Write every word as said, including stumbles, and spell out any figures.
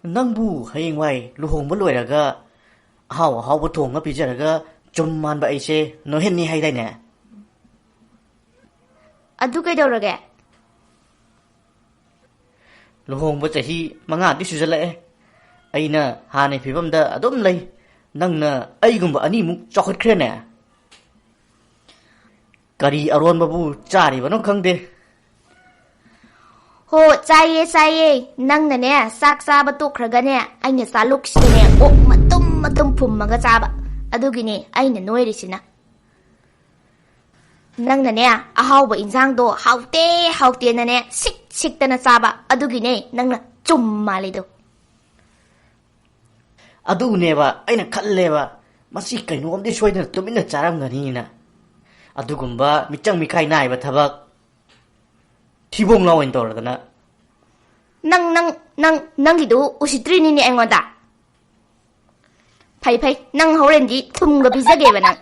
ꯅꯪꯕꯨ ꯍꯌꯦꯡꯋꯥꯏ ꯂꯨꯍꯣꯡꯕ ꯂꯣꯏꯔꯒ ꯑꯍꯥꯎ ꯑꯍꯥꯎꯕ ꯊꯣꯡꯉ ꯄꯤꯖꯔꯒ ꯆꯨꯝ ꯃꯥꯟꯕ ꯑꯩꯁꯦ ꯅꯣꯏꯍꯟꯅꯤ ꯍꯥꯏꯗꯥꯏꯅꯦ? ꯑꯗꯨ ꯀꯩꯗꯧꯔꯒꯦ? ꯂꯨꯍꯣꯡꯕ ꯆꯍꯤ ꯃꯉꯥꯗꯤ ꯁꯨꯖꯜꯂꯛꯑꯦ꯫ ꯑꯩꯅ ꯍꯥꯟꯅꯩ ꯐꯤꯕꯝꯗ ꯑꯗꯨꯝ ꯂꯩ꯫ ꯅꯪꯅ ꯑꯩꯒꯨꯝꯕ ꯑꯅꯤꯃꯨꯛ ꯆꯥꯎꯈꯠꯈ꯭ꯔꯦꯅꯦ꯫ ꯀꯔꯤ ꯑꯔꯣꯟꯕꯕꯨ ꯆꯥꯔꯤꯕꯅꯣ ꯈꯪꯗꯦ꯫ ꯍꯣ, ꯆꯥꯏꯌꯦ ꯆꯥꯏꯌꯦ꯫ ꯅꯪꯅꯅꯦ ꯆꯥꯛ ꯆꯥꯕ ꯇꯣꯛꯈ꯭ꯔꯒꯅꯦ ꯑꯩꯅ ꯆꯥꯂꯨꯛꯁꯤꯗꯅꯦ ꯑꯣꯛ ꯃꯇꯨꯝ ꯃꯇꯨꯝ ꯐꯨꯝꯃꯒ ꯆꯥꯕ꯫ ꯑꯗꯨꯒꯤꯅꯦ ꯑꯩꯅ ꯅꯣꯏꯔꯤꯁꯤꯅ꯫ ꯅꯪꯅꯅꯦ ꯑꯍꯥꯎꯕ ꯏꯟꯁꯥꯡꯗꯣ ꯍꯥꯎꯇꯦ ꯍꯥꯎꯇꯦꯅꯅꯦ ꯁꯤꯛ ꯁꯤꯛꯇꯅ ꯆꯥꯕ꯫ ꯑꯗꯨꯒꯤꯅꯦ ꯅꯪꯅ ꯆꯨꯝ ꯃꯥꯜꯂꯤꯗꯣ꯫ ꯑꯗꯨꯅꯦꯕ ꯑꯩꯅ ꯈꯜꯂꯦꯕ, ꯃꯁꯤ ꯀꯩꯅꯣꯝꯗꯤ ꯁꯣꯏꯗꯅ ꯇꯨꯃꯤꯟꯅ ꯆꯥꯔꯝꯒꯅꯤꯅ꯫ ꯑꯗꯨꯒꯨꯝꯕ ꯃꯤꯆꯪ ꯃꯤꯈꯥꯏ ꯅꯥꯏꯕ ꯊꯕꯛ ꯊꯤꯕꯣꯡ ꯂꯥꯎ ꯑꯣꯏꯅ ꯇꯧꯔꯗꯅ꯫ ꯅꯪ ꯅꯪ ꯅꯪ ꯅꯪꯒꯤꯗꯨ ꯎꯁꯤꯠꯇ꯭ꯔꯤꯅꯤꯅꯦ ꯑꯩꯉꯣꯟꯗ꯫ ꯐꯩ ꯐꯩ, ꯅꯪ ꯍꯣꯔꯦꯟꯗꯤ ꯊꯨꯝꯒ ꯄꯤꯖꯒꯦꯕ ꯅꯪ꯫